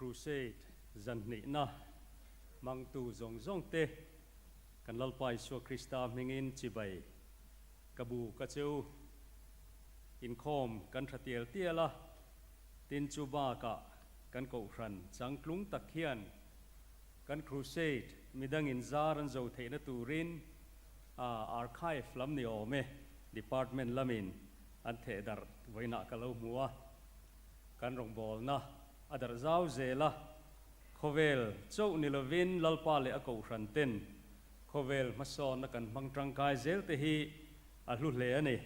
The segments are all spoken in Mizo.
Crusade zan hnihna hmangtu zawng zawng te kan Lalpa Isua Krista hmingin chibai ka bu ka cheu. Inkhawm kan tha tial tial a, tin chu bakah kan kohhran changtlung tak hian kan Crusade midangin zar an zo theihna turin Archive lam ni awm e, Department lamin an theh darh vawiinah ka lo hmu a, kan rawngbawlna a darh zau zel a, khawvel chauh ni lovin Lalpa leh a kohhran ten khawvel hmasawnna kan hmang tangkai zel te hi a hlu hle a ni.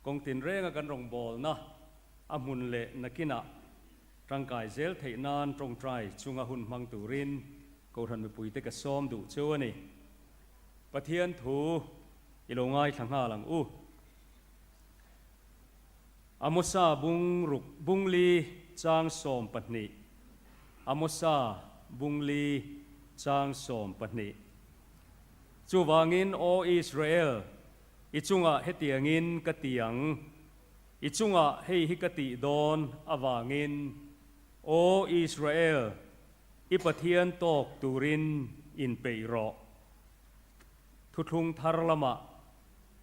Kawng tinrenga kan rawngbawlna a hmun leh nakinah tangkai zel theih nan tawngtai chunga hun hmang turin Kohhran mipuite ka sawm duh cheu a ni. Pathian thu i lo ngaithla nghal ang u. Amosa bung ruk bungli chang 12 Amosa bungli chang 12 Chuvangin Aw Israel, i chungah hetiangin ka ti ang, i chungah hei hi ka tih dawn avangin, Aw Israel, i Pathian tawk turin inpeih rawh. Thuthlung thar lamah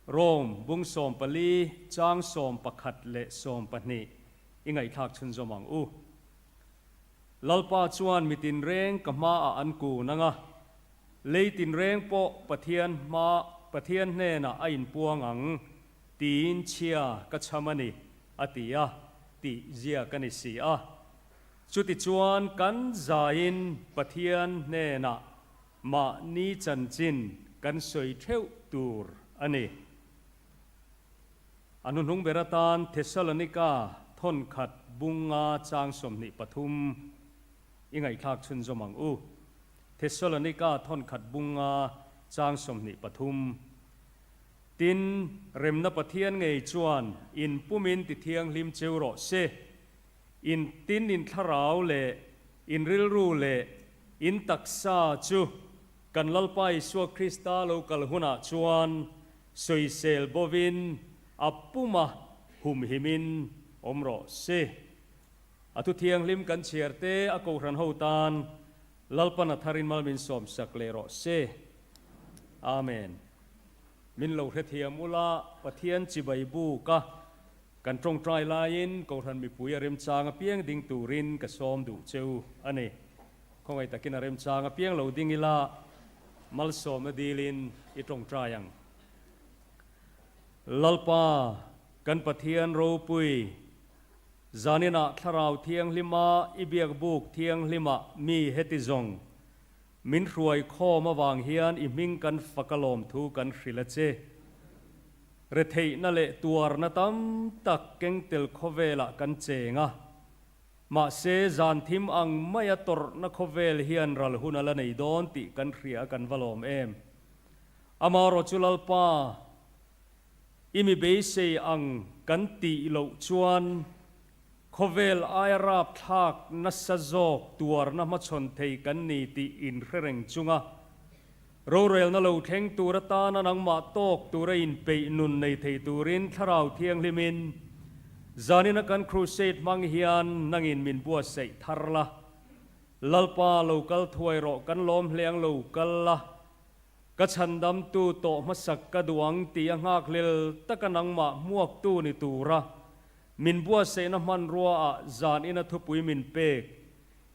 Rome bung 14 chang 11 leh 12 i ngaihthlak chhunzawm ang u. Lalpa chuan mi tinreng ka hmaah an kun ang a, lei tinreng pawh Pathian hma Pathian hnenah a inpuang ang tiin chhia ka chham a ni, a ti a, tih zia ka ni si a. Chutichuan kan zaiin Pathian hnenah Mahni chanchin kan sawi theuh tur a ni. A hnuhnung ber atan Thessalonika thawnkhat bunga chang 23 i ngaihthlak chhunzawm ang u. Thessalonika thawnkhat bunga chang 23. Tin, remna Pathian ngei chuan in pumin ti thianghlim cheu rawh se. In tin in thlarau leh in rilru leh in taksa chu kan Lalpa Isua Krista lo kal hunah chuan sawisel bovin a puma humhimin awm rawh se. A thu thianghlim kan chhiar te a kohhran ho tan Lalpan a tharin mal min sawmsak leh rawh se. Amen. Min lo hrethiam ula Pathian chibai buka Kan tawngtai laiin Kohhran mipui a remchang apiang ding turin ka sawm duh cheu a ni. Khawngaih takin a remchang apiang lo ding ila malsawmna dilin i tawngtai ang. Lalpa, kan Pathian ropui, zaninah Thlarau Thianghlima i biakbuk thianghlima mi heti zawng min hruai khawm avang hian i hming kan fak alawm thu kan hrilh a che. Retheihna leh tuarna tam tak kengtel khawvelah kan cheng a, mahse zan thim ang maia tawrhna khawvel hian ral hun a la nei dawn tih kan hria a kan va lawm em. Amarawh chu Lalpa, i mi beisei ang kan tih loh chuan khawvel aia rapthlak nasa zawk tuarna hmachhawn thei kan ni tih inhre reng chunga Rorelna lo thleng tur atana nangmah tawk tura inpeih nun nei thei turin Thlarau Thianghlimin zanina kan crusade hmang hian nangin min buatsaih thar la. Lalpa lo kal thuai rawh kan lawm hle ang lo kal la. Ka chhandamtu tawh hmasak ka duh ang tih a nghakhlel taka nangmah hmuaktu ni tura min buatsaihna hmanrua ah zanina thupui min pek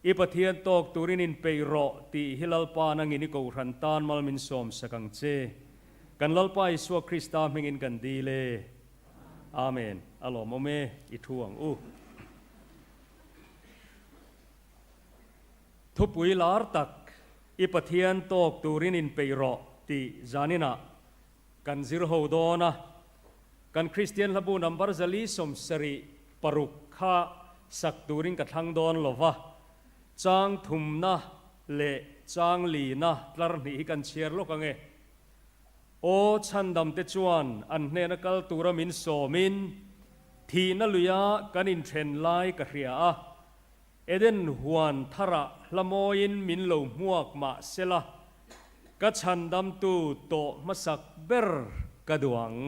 I Pathian tawk turin inpeih rawh tih hi Lalpa nangin i kohhran tan mal min sawm sak ang che. Kan Lalpa Isua Krista hmingin kan dil e. Amen. A lawmawm e, i thu ang u. Thupui lar tak, I Pathian tawk turin inpeih rawh tih zaninah kan zir ho dawn a. Kan Kristian hlabu number 476 kha sak turin ka thlang dawn lo va, chang thumna leh chang lina tlar hnih hi kan chhiar lawk ang e. Aw chhandamte chuan an hnena kal tura min sawmin thihna luia kan inthen lai ka hria a, Eden huan tharah hlamawiin min lo hmuak mah sela, ka chhandamtu tawh hmasak ber ka duh ang.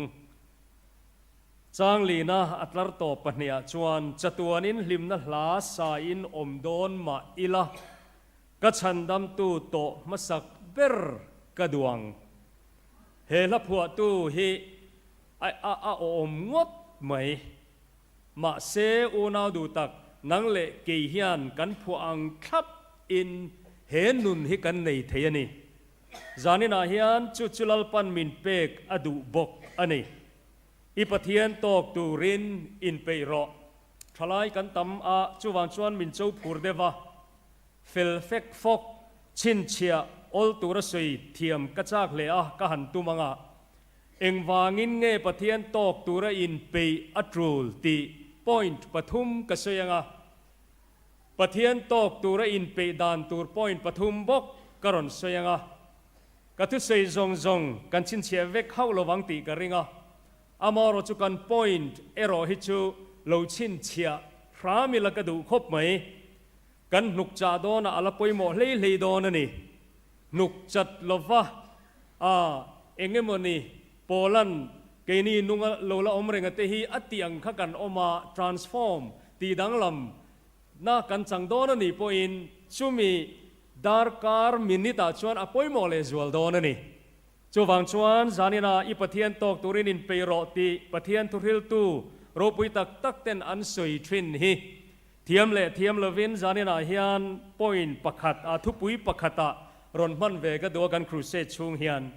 Changlina a tlar tawp pahnihah chuan chatuanin hlimna hla sain awm dawn mah ila, ka chhandamtu tawh hmasak ber ka duh ang. He hla phuahtu hi a a awm ngawt mai. Mahse, unau duh tak, nang leh kei hian kan phuah ang thlap in he nun hi kan nei thei a ni. Zaninah hian chu chu Lalpan min pek a duh bawk a ni. I Pathian tawk turin inpeih rawh. Thalai kan tam a, chuvang chuan min cho phur deuh a. Fel fek fawk, chhinchhiah awl tura sawi thiam ka chak hle a, ka han tum ang a. Engvangin nge Pathian tawk tura inpeih a tul tih point pathum ka sawi ang a. Pathian tawk tura inpeih dan tur point pathum bawk ka rawn sawi ang a. Ka thusawi zawng zawng kan chhinchhiah vek hauh lovang tih ka ring a, amaherawh chu kan point erawh hi chu lo chhinchhiah hram ila ka duh khawp mai. Kan hnuk chah dawnah a la pawimawh hlei hlei dawn a ni. Hnuk chat lova a eng emaw ni Paula'n keini nunga lo la awm renga te hi a tih ang kha kan awm a, transform, tih danglam na kan chang dawn a nih pawhin chumi Darkar minute ah chuan a pawimawh leh zual dawn a ni. Chuvang chuan zaninah i Pathian tawk turin inpeih rawh tih Pathian thuhriltu ropui tak tak ten an sawi thin hi. Thiam leh thiam lovin zaninah hian point pakhat ah thupui pakhat ah rawn hman ve ka duh a kan crusade chhung hian.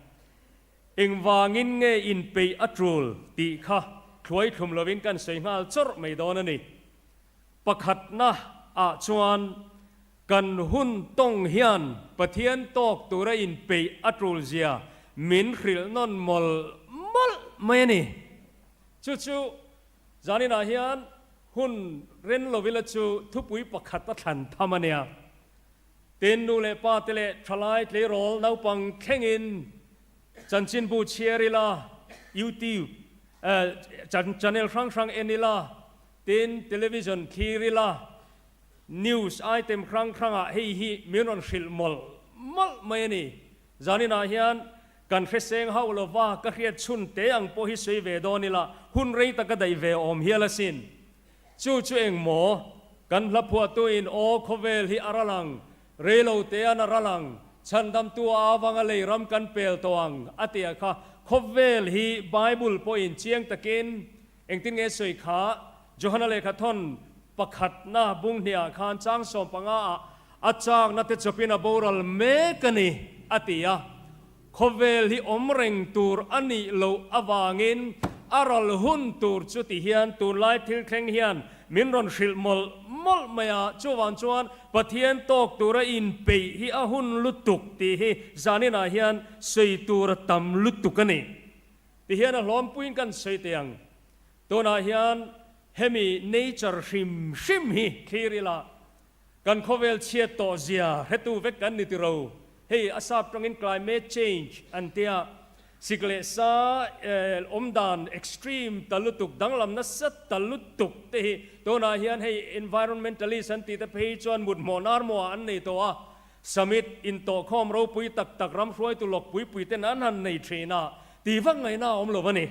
Engvangin nge inpeih a tul tih kha thluai thlum lovin kan sawi nghal chawrh mai dawn a ni. Pakhatna ah chuan Kan hun tawng hian Pathian tawk tura inpeih a tul zia min hrilh nawn mawlh mawlh mai a ni. Chu chu zaninah hian hun ren lovila chu thupui pakhat a thlan tham a nia. Tin, nu leh pa te leh thalai tleirawl naupang thlengin chanchinbu chhiar ila, YouTube channel hrang hrang en ila, tin, television thlir ila, News item hrang hrangah hei hi min rawn hrilh mawlh mawlh mai a ni. Zaninah hian kan hreseng hauh lova ka hriat chhun te ang pawh hi sawi ve dawn ila, hun rei taka daih ve awm hial asin. Chu chu eng maw? Kan hla phuahtuin aw khawvel hi a ral ang, reilo te an a ral ang, chhandamtu a avanga lei ram kan pel tawh ang a tia kha khawvel hi Bible pawhin chiang takin Engtin nge sawi kha? Johana lehkha thawn pakhatna bung hniah khan chang 15 ah a chakna te chawpin a boral mek a ni, a ti a. Khawvel hi awm reng tur a nih loh avangin a ral hun tur chu ti hian tunlai thil thleng hian min rawn hrilh mawlh mawlh mai a. Chuvang chuan Pathian tawk tura inpeih hi a hun lutuk tih hi zaninah hian sawi tur a tam lutuk a ni. Tihian a hlawmpuiin kan sawi teh ang. Tunah hian hemi nature hrim hrim hi thlir ila, kan khawvel chhiat tawh zia hretu vek kan ni tiro. Hei a sap tangin climate change an tia, sik leh sa awmdan extreme ta lutuk, danglam nasa ta lutuk te hi tunah hian hei environmentalist an tih te phei chuan mut hmawh nar mawh ah an nei tawh a, Summit intawhkhawm ropui tak tak ram hruaitu lawk pui pui ten an han nei thin a, tih vak ngaihna a awm lo a ni.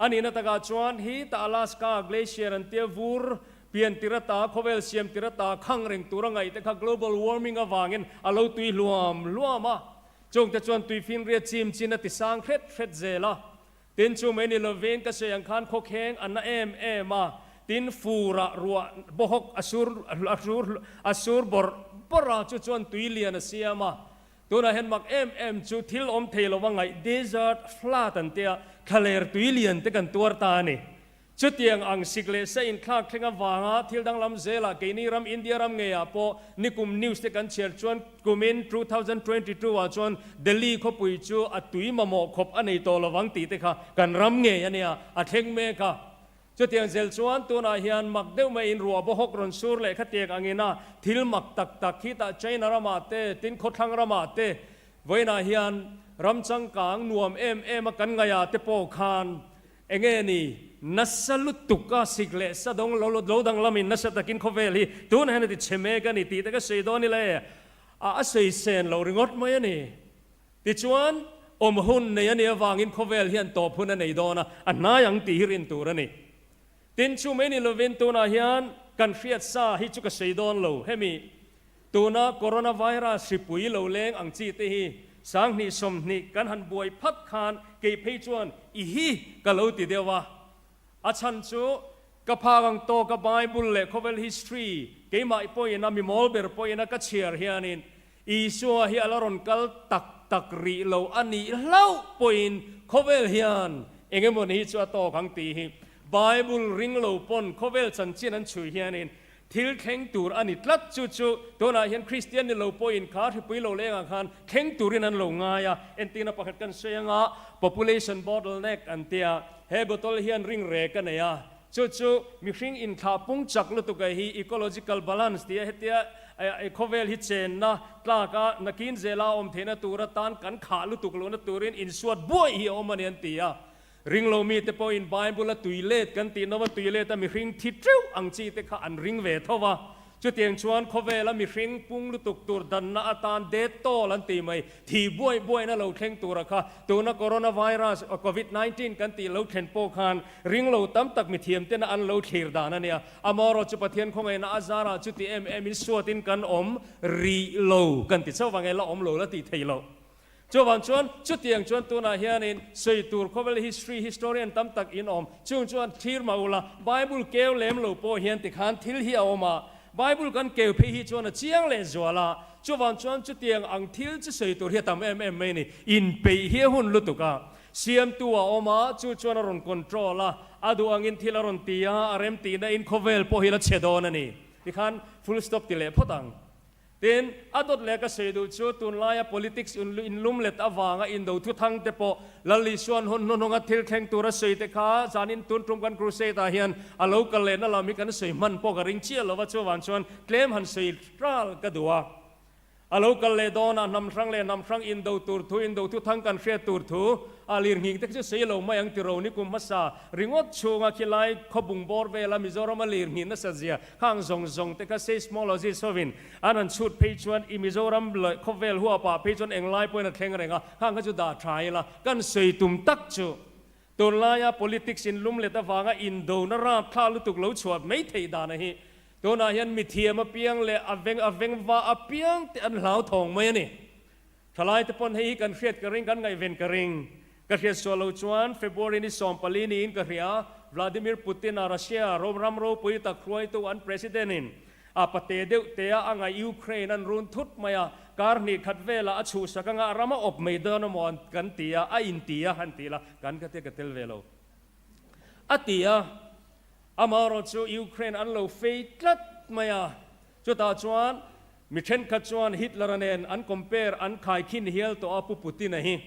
A nihna takah chuan hi ta Alaska Glacier an tia vur pian tir ata khawvel siam tir ata khang reng tura ngaih te kha global warming avangin a lo tui hluam hluam a, chungte chuan tuifinriat chim chin a ti sang hret hret zel a. Tin chu mai ni lovin ka sawi ang khan khawkheng a na em em a, tin furah ruah bawhawk a sur a sur a sur bawrh bawrh a, chu chuan tui lian a siam a. Tunah hian mak em em chu thil awm thei lova ngaih desert flood an tia thlaler tui lian te kan tuar ta a ni. Chutiang ang sik leh sa inthlak thleng avanga thil danglam zelah keini ram India ram ngeiah pawh nikum news te kan chhiar chuan kumin 2022 ah chuan Delhi khawpui chu a tui mamawh khawp a nei tawh lovang tih te kha kan ram ngei a nia, a thleng mek a. Chutiang zel chuan tunah hian mak deuh maiin ruah bawhawk rawn sur leh khatiang angin a thil mak tak tak hi tah China ramah te, tin khawthlang ramah te vawiinah hian ram changkang nuam em em a kan ngaihah te pawh khan Enge ni, nasa lutuk a sik leh sa dawng lo lo danglamin nasa takin khawvel hi tunah hian a ti chhe mek a ni tih te ka sawi dawn ila e, a a sawi sen lo ringawt mai a ni. Tichuan, awm hun nei a nih avangin khawvel hian tawp hun a nei dawn a, a hnai ang tih hi rin tur a ni. Tin, chu mai ni lovin tunah hian kan hriat sa hi chu ka sawi dawn lo. Hemi tuna coronavirus hripui lo leng ang chi te hi 20 20 kan han buai phat khan kei phei chuan i hi ka lo ti deuh a. A chhan chu ka phak ang tawka Bible leh khawvel history keimah pawhin a mimawl ber pawhin a ka chhiar hianin Isua hi a la rawn kal tak tak rih lo a nih hlauh pawhin khawvel hian eng emaw ni hi chu a tawk ang tih hi Bible ring lo pawn khawvel chanchin an chhui hianin thil thleng tur a ni tlat. Chu chu tunah hian Kristian ni lo pawhin kha hripui lo lengah khan thleng turin an lo ngai a. Entirna pakhat kan sawi anga population bottleneck an tia, he bottle hian ring rek a nei a, Chu chu mihring inthlah pung chak lutuk a hi ecological balance tia hetia khawvel hi chenna tlak a nakin zela a awm theihna tur atan kan khah lutuk lohna turin insuat buai hi a awm a ni an ti a. Ringlo mite pawhin Bible a tui let kan tih nova tui let a mihring thi teuh ang chi te kha an ring ve tho va. Chutiang chuan khawvela mihring pung lutuk tur danna atan det tawl an ti mai, thi buai buaina lo thleng tura kha tuna coronavirus, covid 19 kan tih lo thlen pawh khan ring lo tam tak mithiam tena an lo thlir dan a nia. Amaherawh chu Pathian khawngaihna a zarah chuti em emin suatin kan awm rih lo kan ti chauh vang e, la awm lo la tih theih loh. Chuvang chuan chutiang chuan tunah hianin sawi tur khawvel history historian tam tak in awm. Chung chuan thlir mah ula, Bible keu lem lo pawh hian tikhan thil hi a awm a, Bible kan keu phei hi chuan a chiang leh zual a. Chuvang chuan chutiang ang thil chu sawi tur hi a tam em em mai a ni. Inpeih hi a hun lutuk a, siamtu a awm a, chu chuan a rawn control a, a duh angin thil a rawn ti a, a remtihna in khawvel pawh hi la chhe dawn a ni. Tikhan full stop ti leh phawt ang. Tin, a dawt leh ka sawi duh chu tunlaia politics inlum let avanga indo thuthang te pawh Lal Isua'n hun hnuhnunga thil thleng tura sawi te kha zanin tun tum kan crusade ah hian a lo kal lehna lam hi kan sawi hman pawh ka ring chiah lo va, chuvang chuan tlem han sawi ral ka duh a. A lo kal leh dawnah hnam hrang leh hnam hrang indo tur thu, indo thuthang kan hriat tur thu a lirnghing te kha chu sawi lo mai ang tiro ni kum hmasa ringawt chhunga khilai khawbung bawr vela Mizorama lirnghing nasa zia Khang zawng zawng te kha seismologist hovin an han chhut phei chuan i Mizoram leh khawvel huapah phei chuan englai pawhin a thleng reng a, khang kha chu dah tha ila kan sawi tum tak chu tunlaia politics in lum let avanga indona rapthla lutuk lo chhuah mai theih dana hi tunah hian mithiam apiang leh a veng a veng va apiang te an hlauthawng mai a ni. Thalai te pawn hei hi kan hriat ka ring, kan ngaihven ka ring. Ka hriat sual lo chuan February ni 14 niin ka hria, Vladimir Putin-a Russia ram ram ropui tak hruaitu an President in a pate deuh te a a ngaih Ukraine an run thut mai a, kar hnih khat velah a chhuhsak anga a ram a awp mai dawn emaw an kan ti a, a inti a han ti la, kan ka tia ka tel ve lo a ti a. Amaherawh chu Ukraine an lo fei tlat mai a, chutah chuan Mi thenkhat chuan Hitler-a nen an compare, an khaikhin hial tawh a, Pu Putin-a hi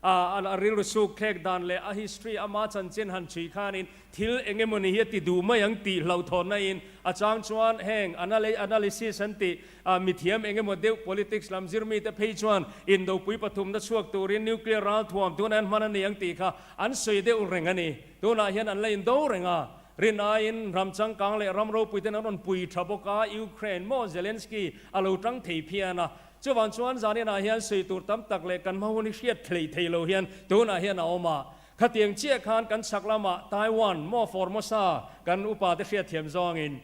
a a rilru suk thlek dan leh a history ama chanchin han chhui khanin thil eng emawni hi a ti duh mai ang tih hlauhthawnna in a chang chuan heng analysis an tih mithiam eng emaw deuh politics lam zir mite phei chuan indopui pathumna chhuak turin nuclear ralthuam tunah hian hman a ni ang tih kha an sawi deuh reng a ni. Tunah hian an la indo reng a. Rin aiin ram changkang leh ram ropui ten an rawn pui tha bawk a, Ukraine maw Zelensky a lo tang thei phian a. Chuvang chuan zaninah hian sawi tur tam tak leh kan hma hun hi hriat thlei thei lo hian tunah hian a awm a. Khatiang chiah khan kan chhak lamah Taiwan maw Formosa kan upa te hriatthiam zawngin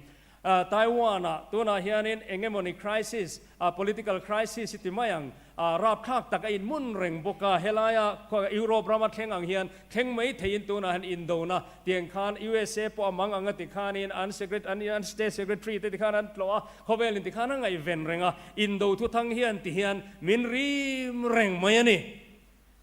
Taiwan ah tunah hianin eng emawni crisis, political crisis hi ti mai ang, rapthlak tak a inmun reng bawk a, helaia Europe rama thleng ang hian thleng mai theiin tunah hian indona tiang khan USA pawh a mang ang a ti khanin an secret an an state secretary te tikhan an tlawh a, khawvelin tikhan a ngaihven reng a, indo thuthang hian ti hian min rim reng mai a ni.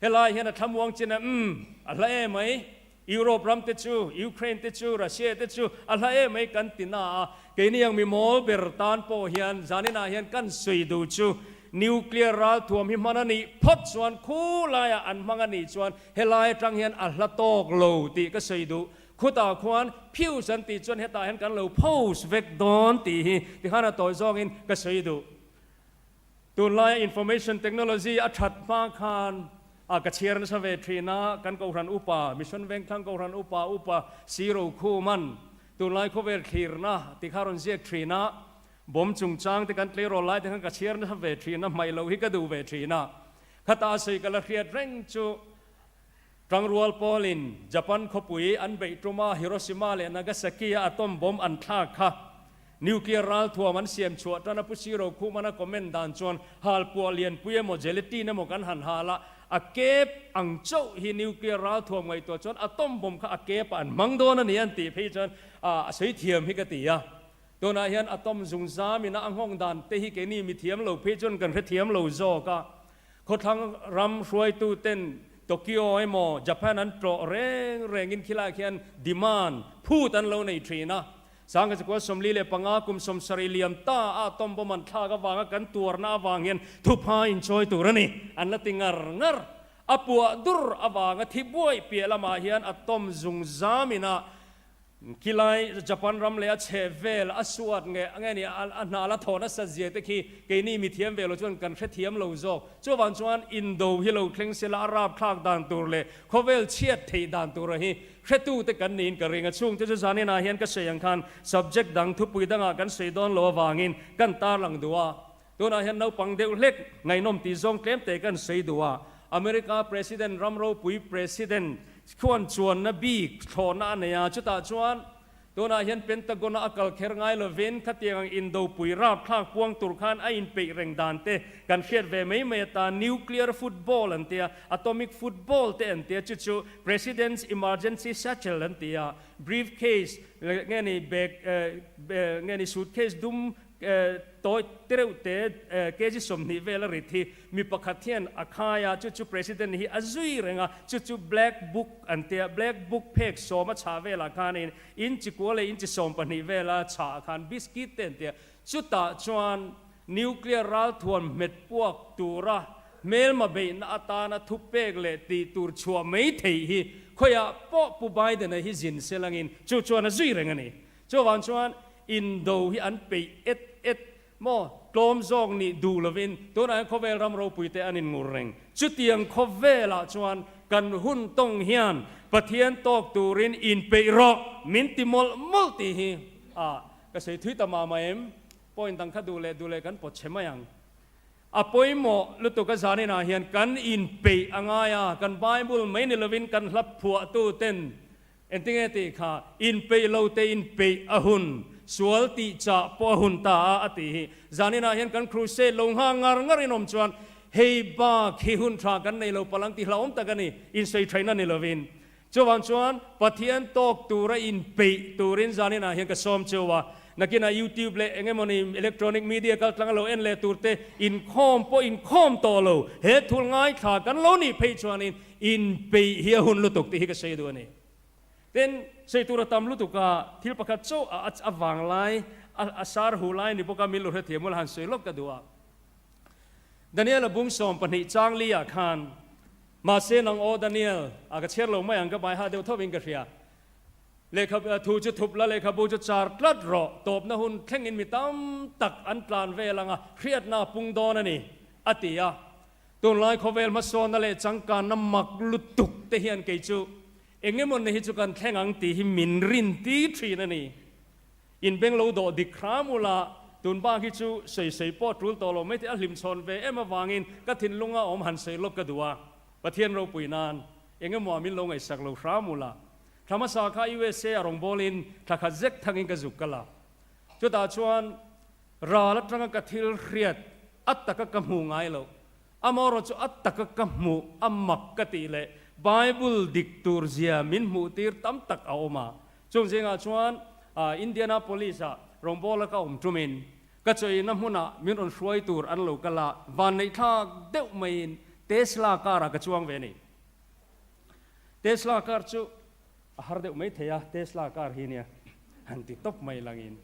Helai hian a thlamuang chin a, umm, a hla em mai. Europe ram te chu, Ukraine te chu, Russia te chu a hla em mai kan ti na a. Keini ang mi mawl ber tan pawh hian zaninah hian kan sawi duh chu nuclear ralthuam hi hman a nih phawt chuan khu laiah an hmang a nih chuan helai atang hian a hla tawk lo tih ka sawi duh. Khutah khuan fuse an tih chuan hetah hian kan lo post vek dawn tih hi tikhan a tawi zawngin ka sawi duh. Tunlaia information technology a that hma khan a ka chhiar nasa ve thin a, kan Kohhran Upa, Mission Vengthlang Kohhran Upa, Upa Si Rokhuman tunlai khawvel thlirna ti kha rawn ziak thin a, bomb chungchang te kan tleirawl lai te khan ka chhiar nasa ve thin a, hmaih loh hi ka duh ve thin a, khata a sawi ka la hriat reng chu. Tangrual pawlin Japan khawpui an beih tuma Hiroshima leh Nagasaki-a atom bomb an thlak kha nuclear ralthuam an siam chhuah tan a Pu Siro Khuman a comment dan chuan halpuah lianpui emaw gelatin emaw kan han hal a, a kep ang chauh hi nuclear ralthuam ngaihtuah chuan atom bomb kha a kepah an hmang dawn a ni an tih phei chuan a sawi thiam hi ka ti a. Tunah hian atom zungzamina a nghawng dan te hi keini mithiam lo phei chuan kan hrethiam lo zawk a. Khawthlang ram hruaituten Tokyo emaw Japan an tlawh reng rengin khilaiah khian demand, phut an lo nei thin a. Sangha chakua 45 kum 70 liam ta a atom bomb an thlak avanga kan tuarna avang hian thupha inchawi tur a ni an la ti ngar ngar. A puah dur avanga thi buai piah lamah hian atom zungzamina Khilai Japan ram leh a chheh vel a suat nge nge ni a hna la thaw nasa zia te khi keini mithiam ve lo chuan kan hrethiam lo zawk. Chuvang chuan indo hi lo thleng sela a rapthlak dan tur leh khawvel chhiat theih dan tura hi hretu te kan niin ka ring a. Chhungte chu zaninah hian ka sawi ang khan subject dang thupui dangah kan sawi dawn lo avangin kan tarlang duh a. Tunah hian naupang deuh hlek ngaihnawm tih zawng tlem te kan sawi duh a, America President ram ropui President khuan chuanna bik thlawhna a nei a, chutah chuan tunah hian Pentagon-a a kal kher ngai lovin khatiang ang indopui rapthlak puang tur khan a inpeih reng dan te kan hriat ve mai mai atan Nuclear Football an tia, Atomic Football te an tia, chu chu President's Emergency Satchel an ti a, Briefcase nge ni bag nge ni suitcase dum Tawi tereuh te kg 20 vel a rit hi mi pakhat hian a khai a, chu chu President hi a zui reng a, chu chu Black Book an tia, Black Book phek sawm a chhah velah khanin inchi kua leh inchi 12 vela chhah khan biscuit te an tia, chutah chuan nuclear ralthuam hmet puak tura hmelma beihna atana thupek leh tih tur chhuah mai theih hi khawiah pawh Pu Biden-a hi zin selangin chu chuan a zui reng a ni. Chuvang chuan indo hi an peih et et maw? Tlawm zawk nih duh lovin tunah hian khawvel ram ropui te an inngur reng. Chutiang khawvelah chuan kan hun tawng hian Pathian tawk turin inpeih rawh min ti mawlh mawlh tih hi a ka sawi thui ta mah mah em? Point dang kha duh leh duh leh kan pawt chhe mai ang. A pawimawh lutuk a zaninah hian kan inpeih a ngai a, kan Bible mai ni lovin kan hla phuahtu ten Engtinge tih kha inpeih lo te inpeih a hun, sual tih chah pawh a hun ta a, a tih hi. Zaninah hian kan crusade lo nghak ngar ngar in awm chuan hei bak hi hun tha kan nei lo palang tih hlauhawm tak a ni, insawi thaina ni lovin. Chuvang chuan Pathian tawk tura inpeih turin zaninah hian ka sawm cheu a, nakinah YouTube leh eng emawni electronic media kaltlang a lo en leh turte inkhawm pawh inkhawm tawh lo, he thul ngaithla kan lo nih phei chuanin Inpeih hi a hun lutuk tih hi ka sawi duh a ni. Tin, sawi tur a tam lutuk a, thil pakhat chauh a a vang lai, a sar huh lai ni bawk a, min lo hrethiam ula han sawi lawk ka duh a. Daniel-a bung 12 chang li ah khan, Mahse nang aw Daniel, a ka chhiar lo mai ang ka bai ha deuh thovin ka hria. Lehkha thu chu thup la, lehkhabu chu char tlat rawh, tawpna hun thlengin mi tam tak an tlan vel ang a, hriatna a pung dawn a ni, a ti a. Tunlai khawvel hmasawnna leh changkanna mak lutuk te hian kei chu eng emaw ni hi chu kan thleng ang tih hi min rin ti thin a ni. In beng lo dawh dik hram ula, tun bak hi chu sawi sawi pawh tul tawh lo mai tih a hlimchhawn ve em avangin ka thinlunga awm han sawi lawk ka duh a, Pathian ropui nan eng emaw ah min lo ngaihsak lo hram ula. Thla hmasa kha USA a rawngbawlin thla khat zek thangin ka zuk kal a. Chutah chuan Ral atanga ka thil hriat a taka ka hmuh ngai loh, amaherawh chu a taka ka hmuh a mak ka tih leh Bible dik tur zia min hmuh tir tam tak a awm a. Chung zingah chuan Indianapolis-ah rawngbawla ka awm tumin ka chawina hmunah min rawn hruai tur an lo kal a, vanneihthlak deuh maiin Tesla car-ah ka chuang ve a ni. Tesla car chu A har deuh mai thei a, Tesla car hi nia han ti tawp mai langin.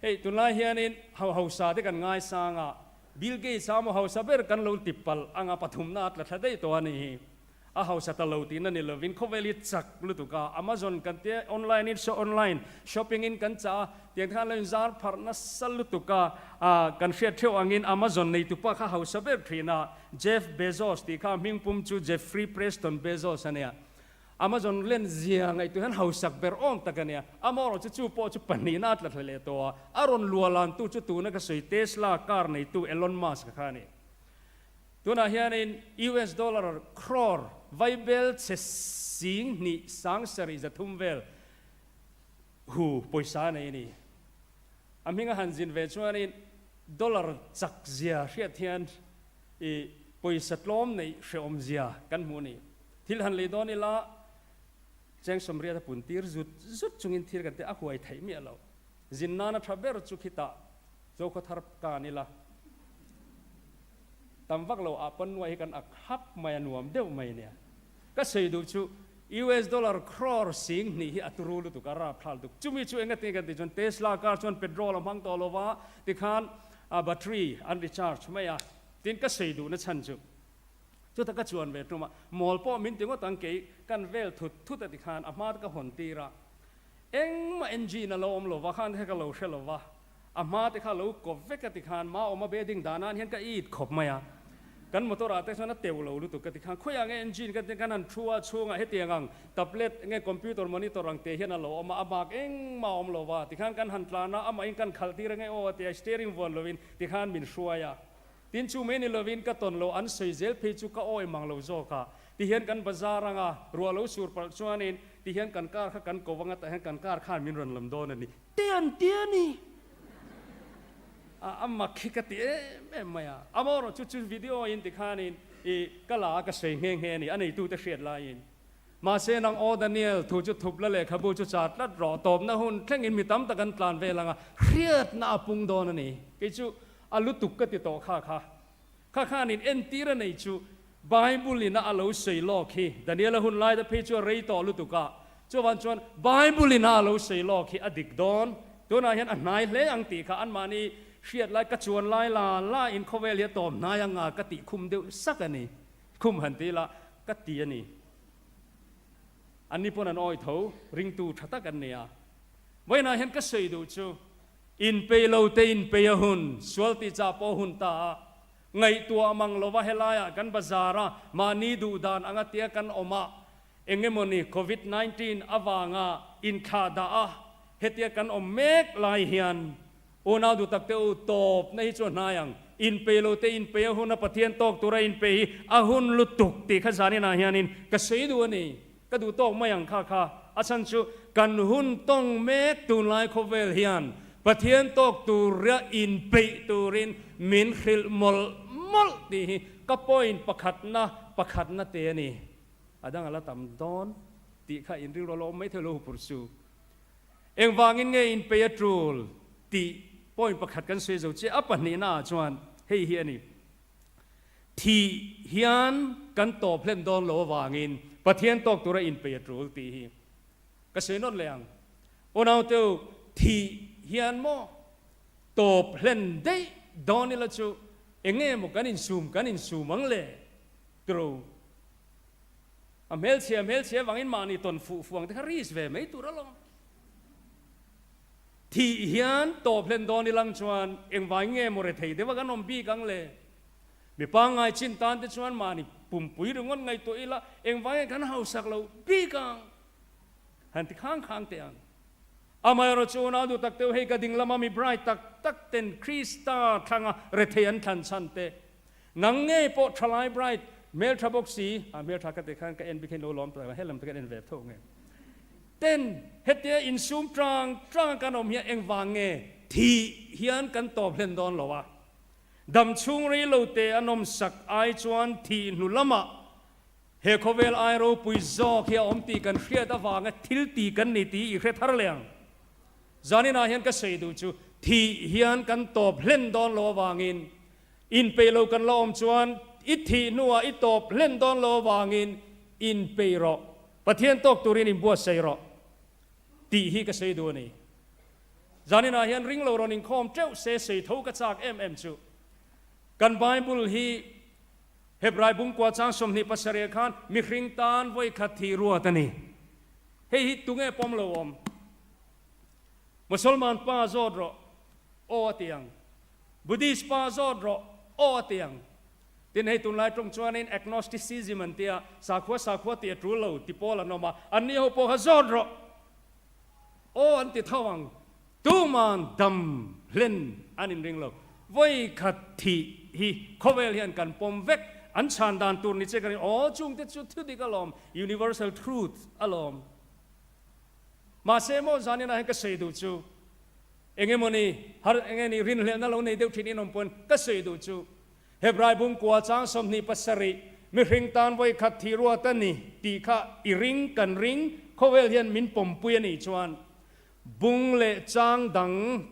Hei tunlai hianin ho hausa te kan ngaisang a, Bill Gates a maw hausa ber kan lo ti palh anga pathumna a tla thla daih tawh a ni hi. A hausa ta lo tihna ni lovin khawvel hi chak lutuk a, Amazon kan tia online in online shopping in kan chah a, tiang khan lo inzar pharh nasa lutuk a, kan hriat theuh angin Amazon neitupa kha hausa ber thin a, Jeff Bezos tih kha a hmingpum chu Jeffrey Preston Bezos a nia. Amazon len zia ngaihtuah hian hausak ber awm tak a nia. Amaherawh chu chu pawh chu pahnihna a tla thla leh tawh a, a rawn lualantu chu tuna ka sawi Tesla car neitu Elon Musk kha a ni. Tunah hianin US dollar crore vaibel chhe 2 730 vel hu pawisa a nei a ni. A hminga han zin ve chuanin dollar chak zia hriat hian i pawisa tlawm neih hrehawm zia kan hmu a ni. Thil han lei dawn ila cheng sawmriat a pun tir zut zut chungin thil kan te a huai theih miah lo. Zin nana tha ber chu khitah Zokhawthar kan ila tam vak lo ah pawn nuai hi kan ak hap mai a nuam deuh mai nia. Ka sawi duh chu US dollar crore 2000 hi a turu lutuk a rapthla lutuk. Chumi chu enga tinge kan tih chuan Tesla car chuan petrol a hmang tawh lo va tikhan a battery an recharge mai a. Tin ka sawi duhna chhan chu chuta ka chuan ve tum a mawl pawh min ti ngawt ang kei kan vel thut thut a tikhan a hma te ka hawn tir a engmah engine a lo awm lo va khan kha ka lo hre lo va. A hma te kha lo kawp vek a ti khan ma awm a bedding dah nan hian ka it khawp mai a. Kan motor ah te chuan a teu lo lutuk ka ti khan khawiah nge engine ka kan han thu a chhungah hetiang ang tablet nge computer monitor ang te hian a lo awm a, a bak engmah a awm lo va ti khan kan han tlan a, amahin kan khalh tir ange aw a ti a, steering vuan lovin ti khan min hruai a. Tin chu mai ni lovin ka tawn lo an sawi zel phei chu ka awi mang lo zawk a. Ti hian kan bazar anga ruah lo sur palh chuanin ti hian kan car kha kan ko anga tah hian kan car khan min rawn lam dawn a ni. Te an ti a ni. A a mak hi ka ti em em mai a. Amaherawh chu chu video in tikhanin i ka la a ka sawi nghe nghe a ni, a neitute hriat laiin. Mahse nang aw Daniel, thu chu thup la lehkhabu chu char tlat rawh, tawpna hun thlengin mi tam tak an tlan vel anga hriatna a pung dawn a ni. Kei chu a lutuk ka ti tawh kha kha. Kha khanin entir a nei chu Bible in a a lo sawi lawk hi, Daniela hun laite phei chu a rei tawh lutuk a, chuvan chuan Bible in a a lo sawi lawk hi a dik dawn, tunah hian a hnai hle ang tih kha anmahni hriat lai ka chuan lai la la in khawvel hi a tawm hnai anga ka tih khum deuh sak a ni, khum han ti ila ka ti a ni. Anni pawn an awi tho, ringtu tha tak an ni a. Vawiinah hian ka sawi duh chu inpei lo te inpei a hun, sual tih chah pawh a hun ta a, Ngaihtuah mang lova helaiah kan bazar a, mahni duh dan anga tia kan awm a, eng emawni Covid 19 avanga inthlah dah a, hetia kan awm mek lai hian unau duh tak te u tawpna hi chu a hnai ang. Inpei lo te inpei a hun a, Pathian tawk tura inpei hi a hun lutuk tih kha zaninah hianin ka sawi duh a ni. Ka duh tawk mai ang kha kha. A chhan chu kan hun tawng mek tunlai khawvel hian Pathian tawk tura inpeih turin min hrilh mawlh mawlh tih hi ka point pakhatna pakhatna te a ni. A dang a la tam dawn tih kha in rilru a lo awm mai thei lo hupur su. Engvangin nge inpeih a tul tih point pakhat kan sawi zo chiah a pahnihna ah chuan hei hi a ni. Thih hian kan tawp hlen dawn lo avangin Pathian tawk tura inpeih a tul tih hi ka sawi nawt leh ang. Unauteu, thih hian maw tawp hlen daih dawn ila chu enge maw kan insum kan insum ang le? Tiro. A hmelchhia hmelchhia avangin mahni tawn fuh fuh ang te kha risk ve mai tur alawm. Thih hian tawp hlen dawn ilang chuan engvai nge maw rethei deuha kan awm bik ang le? Mi pangngai chin tan te chuan mahni pumpui ringawt ngaihtuah ila engvai nge kan hausak lo bik ang? Han ti khang khang teh ang. Amaherawh chu unau duh tak teuh hei ka ding lama mi bright tak tak ten Krista thlanga rethei an thlan chhan te. Nang ngei pawh thalai bright hmeltha bawk si, a hmeltha ka ti khan ka en bik hi lo lawm tawh helam te kan en ve tho nge. Ten hetia insum tang tang kan awm hian engvang nge thih hian kan tawp hlen dawn lo a. Dam chhung rei lo te a nawmsak ai chuan thih hnu lamah he khawvel ai ropui zawk hi a awm tih kan hriat avanga thil ti kan ni tih i hre thar leh ang. Zaninah hian ka sawi duh chu thih hian kan tawp hlen dawn lo avangin inpeih lo kan la awm chuan i thih hnuah i tawp hlen dawn lo avangin inpeih rawh. Pathian tawk turin inbuatsaih rawh tih hi ka sawi duh a ni. Zaninah hian ring lo rawn inkhawm teuh se sawi tho ka chak em em chu. Kan Bible hi Hebrai bungkua chang 27 khan mihring tan vawikhat thih ruat a ni. Hei hi tunge pawm lo awm? Musalman pa zawt rawh aw a ti ang. Buddhist pa zawt rawh aw a ti ang. Tin, hei tunlai tawng chuanin agnosticism an tia, sakhua sakhua tih a tul lo ti pawl an awm a, anni ho pawh kha zawt rawh! Aw an ti tho ang, tuman dam hlen an inring lo. Vawi khat thih hi khawvel hian kan pawm vek. An chhan dan tur ni che ka ring, aw chungte chu thu dik alawm, universal truth alawm. Mahse maw zaninah hian ka sawi duh chu eng emawni har eng nge ni rinhlelhna lo nei deuh thin in awm pawn ka sawi duh chu Hebrai bungkua chang 27 mihring tan vawi khat thih ruat a ni tih kha i ring kan ring khawvel hian min pawmpui a nih chuan bung leh chang dang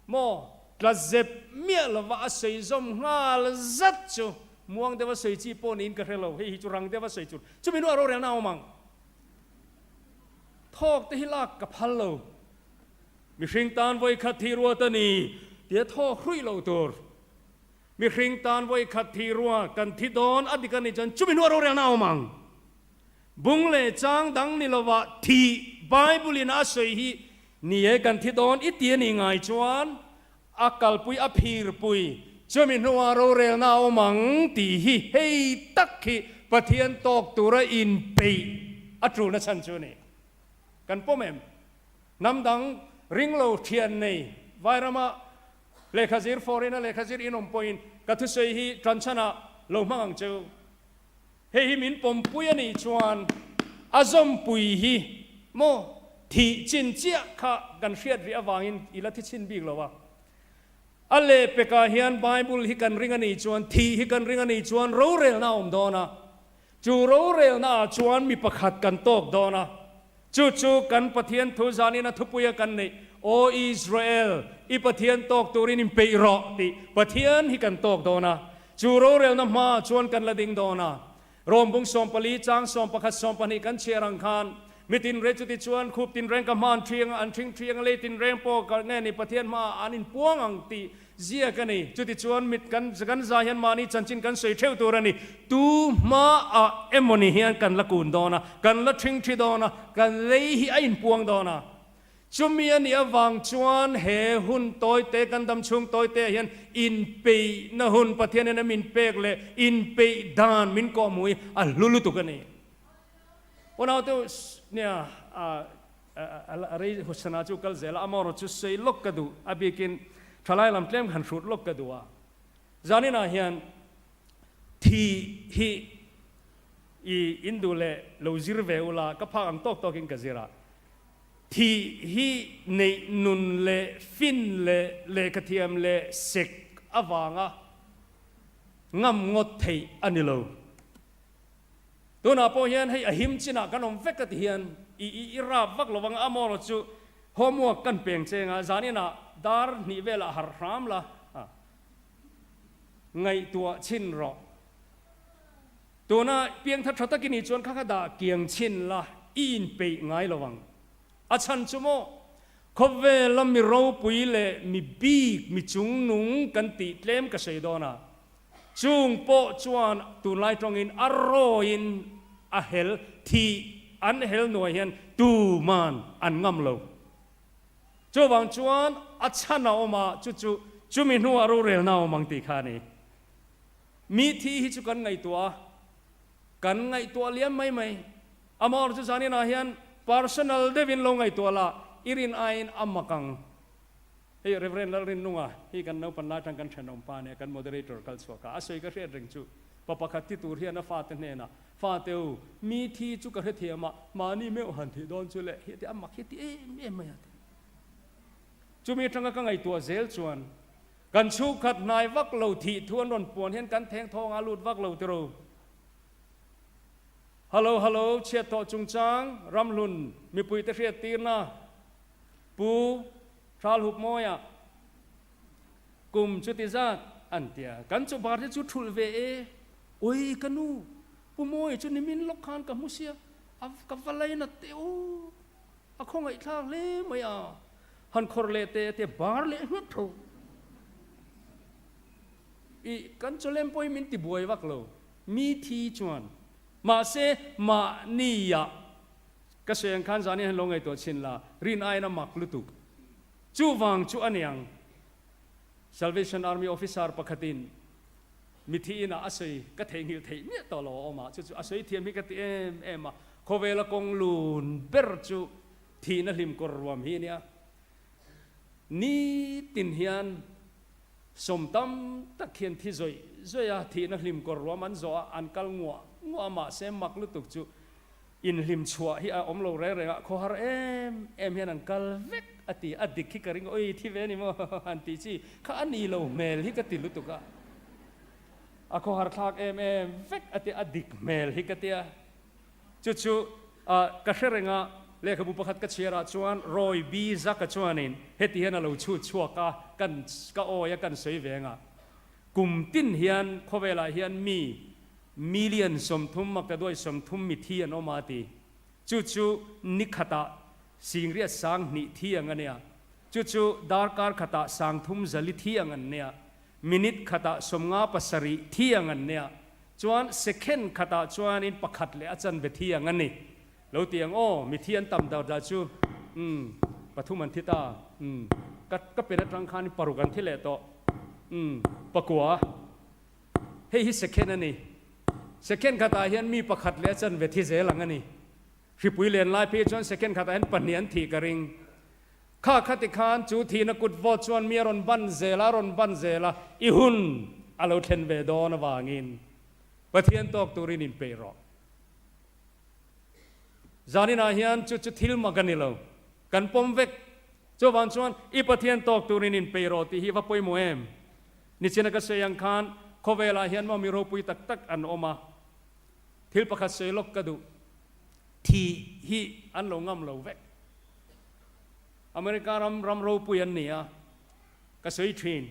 maw tla zep miah lova a sawi zawm nghal zat chu muang deuha sawi chi pawh niin ka hre lo hei hi chu rang deuha sawi chu chumi hnuah rorelna a awm ang. Thawk te hi lak ka phal lo. Mihring tan vawi khat thih ruat a ni tia thawk hruih loh tur. Mihring tan vawi khat thih ruat kan thi dawn a dik a nih chuan chumi hnuah rorelna a awm ang. Bung leh chang dang ni lovah thih Bible in a sawi hi ni e kan thi dawn i ti a nih ngai chuan a kalpui a phirpui chumi hnuah rorelna a awm ang tih hi hei tak hi Pathian tawk tura inpeih a tulna chhan chu a ni. Kan pawm em? Hnam dang ringlo thian nei Vairama lehkha zir foreign a lehkha zir in awm pawhin ka thusawi hi tanchhanah lo hmang ang cheu. Hei hi min pawmpui a nih chuan a zawmpui hi maw thih chin chiah kha kan hriat rih avangin i la thi chhin bik lo a. A lehpekah hian Bible hi kan ring a nih chuan thih hi kan ring a nih chuan rorelna a awm dawn a. Chu rorelna ah chuan mi pakhat kan tawk dawn a. Chu chu kan Pathian thu zanin a thupuia kan neih, Aw Israel, i Pathian tawk turin inpeih rawh tih Pathian hi kan tawk dawn a. Chu rorelna hmaah chuan kan la ding dawn a. Rom bung 14 chang 11 12 kan chhiar ang khan, Mi tinreng chuti chuan khup tinreng ka hma an ṭhiang a, an ṭhing ṭhiang a, lei tinreng pawh ka nge ni Pathian hmaah an inpuang ang tih Ziak a ni. Chutichuan mit kan kan zai hian mahni chanchin kan sawi theuh tur a ni. Tu hmaah emawni hian kan la kun dawn a, kan la ṭhing ṭhi dawn a, kan lei hi a inpuang dawn a. Chumi a nih avang chuan he hun tawite, kan dam chhung tawite ah hian inpeihna hun Pathian hian a min pek leh inpeih dan min kawhhmuh hi a hlu lutuk a ni. Unaute nia a rei husana chu kal zel a, amaherawh chu sawi lawk ka duh, a bikin thalai lam tlem han hrut lawk ka duh a. Zaninah hian thi hi i in duh leh lo zir ve ula, ka phak ang tawk tawkin ka zir a. Thi hi neih nun leh fin leh lehkhathiam leh sek avanga ngam ngawt theih a ni lo. Tunah pawh hian hei a him chinah kan awm vek a ti hian i i i rap vak lo vang a, amaherawh chu homework kan peng cheng a, zaninah dar hnih velah harh hram la a, ngaihtuah chhin rawh. Tuna piangthar tha takin i chuan kha kha dah kiang chhin la i inpeih ngai lo vang. A chhan chu maw khawvela mi ropui leh mi bik mi chungnung kan tih tlem ka sawi dawn a, Chung pawh chuan tunlai tawngin a rawiin a hel thih an hel nuai hian tuman an ngam lo. Chuvang chuan a chhan a awm a, chu chu chumi hnuah rorelna a awm ang tih kha a ni. Mi thi hi chu kan ngaihtuah a, kan ngaihtuah liam mai mai. Amaherawhchu chu zaninah hian personal deuhin lo ngaihtuah la, i rin aiin a mak ang. Hei Rev. Lalrinnunga hi kan naupan lai atang kan thenawm pa nia kan moderator kal chhuak a, a sawi ka hriat reng chu pa pakhat thi tur hian a fate hnenah, Fate u, mi thi chu ka hrethiam a, mahni meuh han thih dawn chu le, hi a ti a mak hi ti em em mai a ti. Chumi atanga ka ngaihtuah zel chuan kan chhungkhat hnai vak lo thih thu an rawn puan hian kan theng thawng a lut vak lo tiro. Hallo hallo chhiat tawh chungchang ramhlun mipuite hriattirna Pu Hralhupmawia, Kum chuti zat an tia, kan chu bar te chu thulh ve e. Oi ka nu, Pu Mawia chu nimin lawk khan ka hmu sia, a ka va lainat teh u, a khawngaihthlak hle mai a, han khawrh leh teh a tia bar leh nghet tho. I kan chawlem pawh hi min ti buai vak lo, mi thi chuan mahse mahnia Ka sawi ang khan zan hian lo ngaihtuah chhin la, rin aiin a mak lutuk. Chuvang chu a niang, Salvation Army officer pakhatin mithi inah a sawi ka theihnghilh theih miah tawh lo a awm a, chu chu a sawi thiam hi ka ti em em a, khawvela kawng lun ber chu thihna hlim kawr ruam hi a nia. Nitin hian. Sawm tam tak hian thi zawih zawih a, thihna hlim kawr ruam an zawh a, an kal nguah nguah a, mahse mak lutuk chu inhlim chhuah hi a awm lo reng reng a, khawhar em em hian an kal vek a ti, a dik hi ka ring oi thi ve ni maw han tih chi kha a ni lo hmel hi ka ti lutuk a, a khawhar thlak em em vek a ti, a dik hmel hi ka ti a. Chu chu ka hre reng a, lehkhabu pakhat ka chhiar ah chuan Roy B. Zaka chuanin heti hian a lo chhut chhuak a, kan ka awi a kan sawi ve ang a, kum tin hian khawvelah hian mi million 30 maktaduai 30 mithi an awm a ti. Chu chu ni khatah singriat 2000 thi ang a nia. Chu chu darkar khatah 300 zali thi ang an nia. Minute khatah 57 thi ang an nia. Chuan second khatah chuanin pakhat leh a chanve thi ang a ni. Lo ti ang aw, mithi an tam dar dar chu umm pathum an thi ta umm ka ka pen atang khanin paruk an thi leh tawh umm pakua hei hi second a ni. Second khatah hian mi pakhat leh a chanve thi zel ang a ni. Hripui len lai phei chuan second khatah hian pahnih an thih ka ring. Kha kha ti khan chu thihna kut vawt chuan mi a rawn ban zel a, a rawn ban zel a, i hun a lo thlen ve dawn avangin Pathian tawk turin inpeih rawh. Zaninah hian chu chu thil mak a ni lo, kan pawm vek. Chuvang chuan i Pathian tawk turin inpeih rawh tih hi va pawimawh em? Nichina ka sawi ang khan khawvelah hian maw mi ropui tak tak an awm a, thil pakhat sawi lawk ka duh. Thih hi an lo ngam lo vek. America ram ram ropui an ni a, ka sawi thin.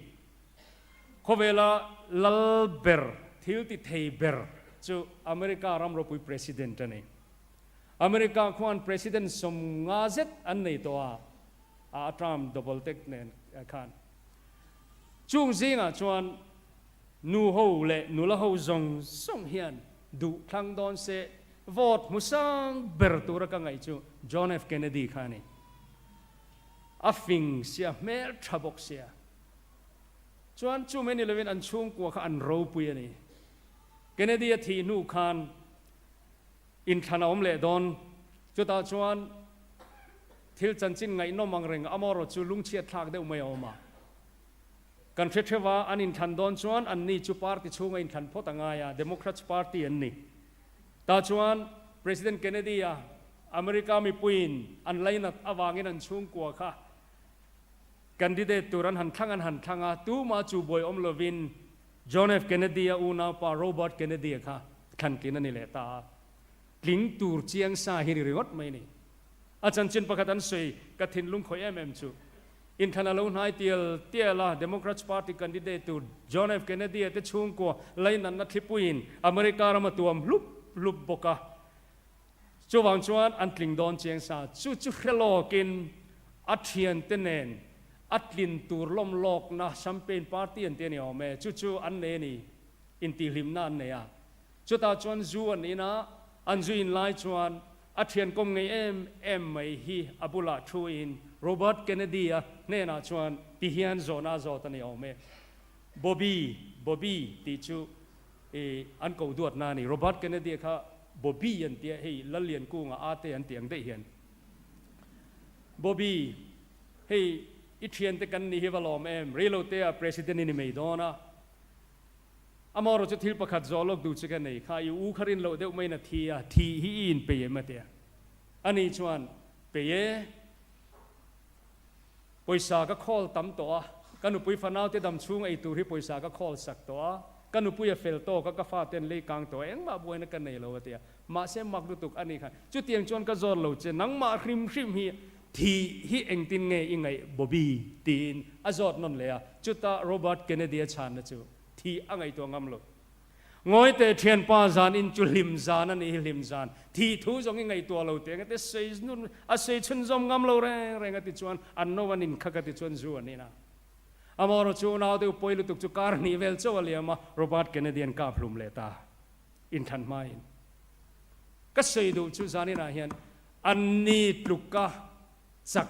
Khawvela lal ber, thil ti thei ber chu America ram ropui President a ni. America khuan President 50 zet an nei tawh a, a term double tek nen khan. Chung zingah chuan nu ho leh nula ho zawng zawng hian duh thlang dawn se Vote hmu sang ber tura ka ngaih chu John F. Kennedy kha a ni. A fing sia, hmel tha bawk sia. Chuan chu mai ni lovin an chhungkua kha an ropui a ni. Kennedy a thih hnu khan inthlan a awm leh dawn. Chutah chuan thil chanchin ngaihnawm ang reng amarawh chu lungchhiat thlak deuh mai a awm a. Kan hre theuh a, an inthlan dawn chuan anni chu party chhunga inthlan phawt a ngai a, Democrats party an ni. Tah chuan President Kennedy-a America mipuiin an lainat avangin an chhungkua kha candidate tur an han thlang an han thlang a, tumah chu buai awm lovin John F. Kennedy-a unaupa Robert Kennedy-a kha thlantlin a ni leh ta a. Tling tur chiang sa hi ni ringawt mai a ni. A chanchin pakhat an sawi ka thinlung khawih em em chu. Inthlan a lo hnai tial tial a, Democrats Party candidate tur John F. Kennedy-a te chhungkua lainatna thlipuiin America ram a tuam hlup hlup bawk a. Chuvang chuan an tling dawn chiang sa. Chu chu hre lawkin a thiante nen a tlin tur lawm lawkna champagne party an ti a ni awm e. Chu chu an nei a ni, intihhlimna an nei a. Chutah chuan zu an in a, an zu in lai chuan A thian kawm ngei em em mai hi a bulah thuin Robert Kennedy-a hnenah chuan ti hian zawhna a zawt a ni awm e. Bobby, Bobby tih chu i an ko duatna a ni. Robert Kennedy-a kha Bobby an tia, hei Lalliankunga a te an tih ang daih hian. Bobby, hei i thiante kan nih hi va lawm em, reilotea President i ni mai dawn a. Amaherawh chu thil pakhat zawh lawk duh che ka nei kha, i u kha rin loh deuh maiin a thi a, thih hi i inpei em a tia. Ani chuan, Pei e, pawisa ka khawl tam tawh a, ka nupui fanaute dam chhung ei tur hi pawisa ka khawl sak tawh a, ka nupui a fel tawk a, ka fate an lei kang tawh a, engmah buaina ka nei lo a tia. Mahse mak lutuk a ni khan, chutiang chuan ka zawt lo che, nangmah hrim hrim hi Thih hi engtin nge i ngaih Bobby? tiin a zawt nawn leh a, chutah Robert Kennedy-a chhanna chu thih a ngaihtuah ngam lo. Ngawi teh thianpa zan in chu hlim zan a nih hi hlim zan, thih thu zawng i ngaihtuah lo teh engate sawi nun a sawi chhunzawm ngam lo reng reng a ti chuan an no an inkhak a ti chuan zu an in a. Amaherawh chu unau deuh pawi lutuk chu kar hnih vel chauh a liam a, Robert Kennedy-a'n kap hlum leh ta inthlan hmain. Ka sawi duh chu zaninah hian Anni tluka chak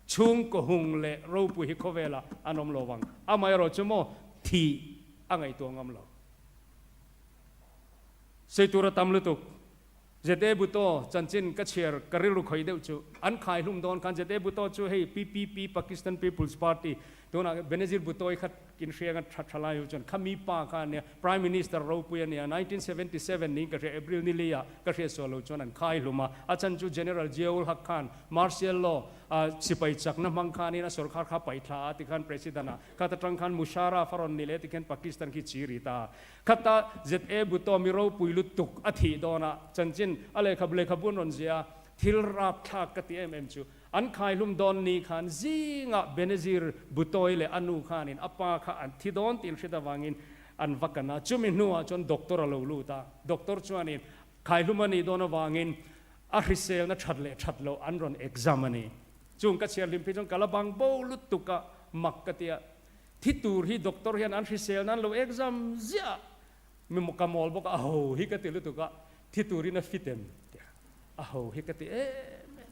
chhungkaw hung leh ropui hi khawvelah an awm lo vang. Amaherawh chu maw thih a ngaihtuah ngam lo. Sawi tur a tam lutuk. Zete Bhutto chanchin ka chhiar ka rilru khawih deuh chu an khai hlum dawn khan Zete Bhutto chu hei PPP, Pakistan People's Party, tunah Benazir Bhutto-i kha. In hrianga tha tha lai ho chuan khami pa kha ania Prime Minister ropui ania 1977 niin ka hria April ni li ah ka hriat sual lo chuan an khai hlum a, a chhan chu General Ziaul Haq khan Martial Law ah sipai chakna hmang khanin a sorkar kha paih thla a tikhan President ah khat atang khan Musharraf a rawn ni leh tikhian Pakistan khi chi ri ta khata ZA Bhutto mi ropui lutuk a thih dawn a chanchin a lehkhabu lehkhabu an rawn ziah a thil rapthlak ka ti em em chu An khaihlum dawn ni khan zingah Benazir Bhutto-i leh a nu khanin a pa kha an thi dawn tih an hriat avangin an va kan a. Chumi hnuah chuan doctor a lo lut a, doctor chuanin khaihlum a nih dawn avangin a hriselna that leh that loh an rawn exam a ni. Chung ka chhiar hlim phei chuan ka la bang bo lutuk a, mak ka ti a. Thi tur hi doctor hian an hriselna an lo exam ziah a, mi ka mawl bawk a, a ho hi ka ti lutuk a, thi turin a fit em ti a. A ho hi ka ti em em.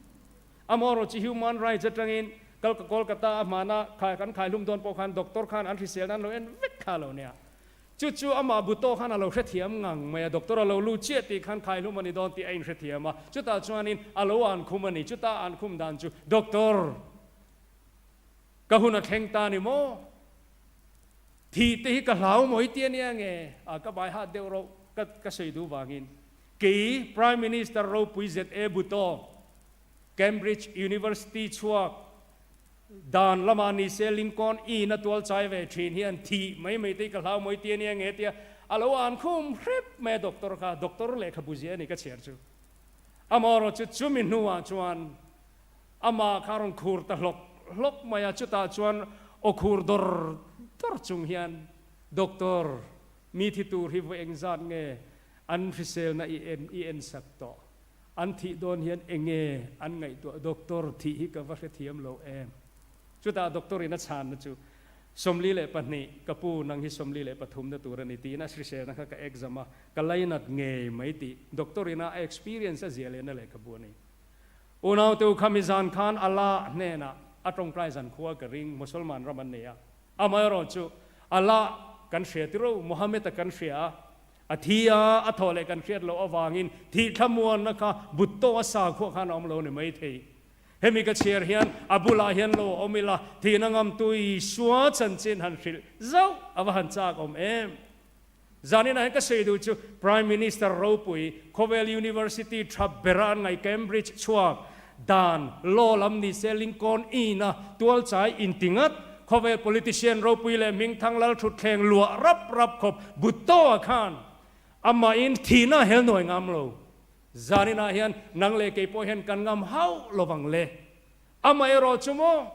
Amaherawh chu human rights atangin kal Kolkata a hmana khai kan khaihlum dawn pawh khan doctor khan an hrisel nan lo en vek kha lo nia. Chu chu amah Bhutto khan a lo hrethiam ngang mai a, doctor a lo lut chiah tih khan khaihlum a ni dawn tih a inhrethiam a, chutah chuanin a lo ankhum a ni. Chuta ankhum dan chu doctor ka hun a thleng ta ni maw? Thih te hi ka hlau mawi ti a nia nge? A ka bai hat deuh rauh ka ka sawi duh vangin. Kei Prime Minister ropui ZA Bhutto, Cambridge University chhuak dan lamah ni se Lincoln Inn a tual chai ve thin hian thih mai mai te hi ka hlau mawi ti a nia nge tia a lo an khum hrep mai a doctor kha, doctor lehkhabu zia a ni ka chhiar chu. Amaherawh chu chumi hnuah chuan amah kha a rawn khur ta hlawk hlawk mai a, chutah chuan aw khur dawr dawr chung hian Doctor, mi thi tur hi vawi engzat nge An hriselna i en i en sak tawh. An thih dawn hian enge an ngaihtuah doctor thih hi ka va hrethiam lo em. Chutah doctor in a chhanna chu 42 ka pu nang hi 43 na tur a ni tiin a hriselna kha ka exam a, ka lainat ngei mai tih doctor in a experience a ziah lehna lehkhabu a ni. Unaute kha mizan khan Allah hnenah a tawngtai zan khua ka ring Mosolman ram an nei a, amaherawhchu Allah kan hria tiro Mohammed-a kan hria a, A thi a, a thawh leh kan hriat loh avangin thih thlamuanna kha Bhutto a sakhuah khan a awm lo ni mai thei. Hemi ka chhiar hian a bulah hian lo awm ila, thihna ngamtu Isua chanchin han hrilh zauh a va han chak awm em? Zaninah hian ka sawi duh chu Prime Minister ropui, khawvel University tha bera an ngaih Cambridge chhuak Dan, law lam ni se Lincoln Inn a tualchai inti ngat, khawvel politician ropui leh hmingthang lal thutthleng luah rap rap khawp Bhutto-a khan amahin thihna a hel nuai ngam lo. Zaninah hian nang leh kei pawh hian kan ngam hauh lovang le. Amaherawh chu maw?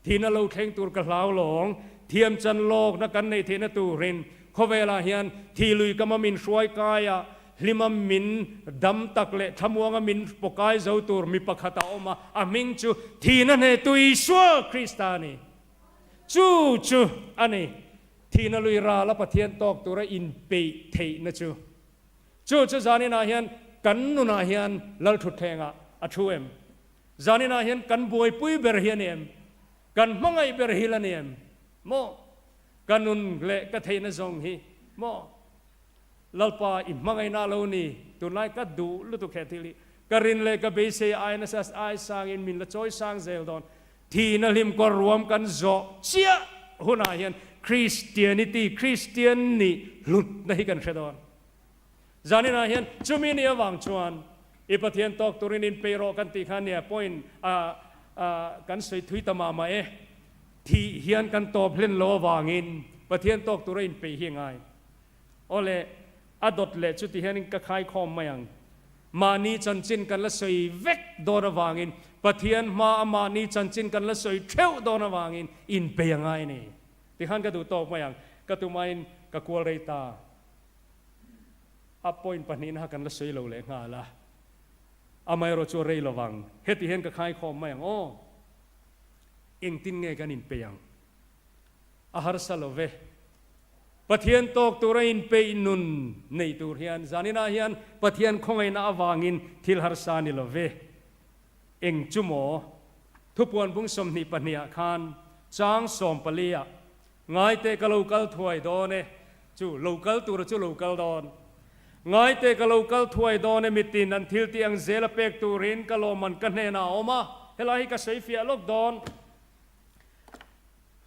Thihna lo thleng tur ka hlau lawng, thiam chan lawkna kan neih theihna turin khawvelah hian thih lui kama min hruai kaia hlima min dam tak leh thlamuanga min pawkai zo tur mi pakhat a awm a, a hming chu thihna hnehtu Isua Krista a ni. Chu chu a ni, thihna lui rala Pathian tawk tura inpeih theihna chu. Chu chu zaninah hian kan nunah hian Lalthutthlengah a thu em? Zaninah hian kan buaipui ber hi a ni em? Kan hmangaih ber hi la ni em? Maw? Ka nun leh ka theihna zawng hi maw? Lalpa i hmangaihna a lo ni, tunlai ka duh lutuk he thil hi. Ka rin leh ka beisei ai nasa ai sangin min la chawi sang zel dawn. Thihna hlim kawr ruam kan zawh chiah hunah hian Christianity, Christian nih hlutna hi kan hre dawn. Zaninah hian chumi ni avang chuan i Pathian tawk turin inpeih rawh kan tih kha nia point a kan sawi thui ta mah mah e. Thih hian kan tawp hlen lo avangin Pathian tawk tura inpeih hi a ngai. Awle, a dawt leh chuti hianin ka khaikhawm mai ang. Mahni chanchin kan la sawi vek dawn avangin Pathian hma a mahni chanchin kan la sawi theuh dawn avangin inpeih a ngai a ni. Tikhan ka duh tawk mai ang. Ka tumain ka kual rei ta. A point pahnihna kha kan la sawi lo leh nghal a, amaherawh chu a rei lovang. Heti hian ka khaikhawm mai ang aw. Engtin nge kan inpeih ang? A harsa lo ve. Pathian tawk tura inpeih nun nei tur hian zaninah hian Pathian khawngaihna avangin thil harsa ni lo ve. Eng chu maw? Thupuan bung 22 ah khan chang 14 ah Ngaite ka lo kal thuai dawn e, chu lo kal tura chu lo kal dawn. Ngaite ka lo kal thuai dawn e, mitin an thil tih ang zel a pek turin ka lawmman ka hnenah a awm a, helai hi ka sawi fiah lawk dawn.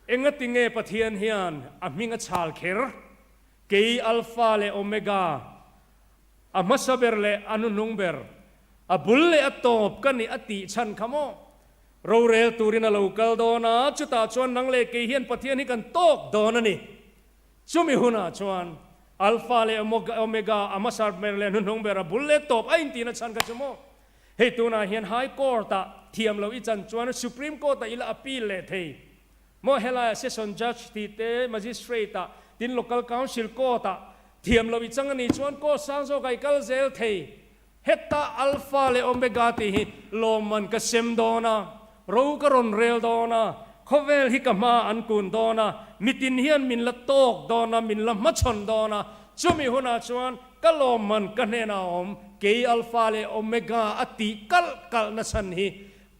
Engatinge Pathian hian a hming a chhal kher? Kei Alpha leh Omega, a hmasa ber leh a hnuhnung ber, a bul leh a tawp ka nih a tih chhan kha maw? Rorel turin a lo kal dawn a, chutah chuan nang leh kei hian Pathian hi kan tawk dawn a ni. Chumi hunah chuan Alpha leh Omega, a hmasa ber leh a hnuhnung ber, a bul leh a tawp a intihna chhan kha chu maw? Hei tunah hian High Court-ah thiam loh i chan chuan Supreme Court-ah i la appeal leh thei. Maw helaiah Session Judge tih te, Magistrate-ah, tin Local Council Court-ah thiam loh i chang a nih chuan court sang zawkah i kal zel thei. Heta Alpha leh Omega tih hi lawmman ka sem dawn a, ro ka rawn rel dawn a, khawvel hi ka hma an kun dawn a, mitin hian min la tawk dawn a, min la hmachhawn dawn a, chumi hunah chuan ka lawmman ka hnenah a awm, kei Alpha leh Omega a tih kalh kalhna chhan hi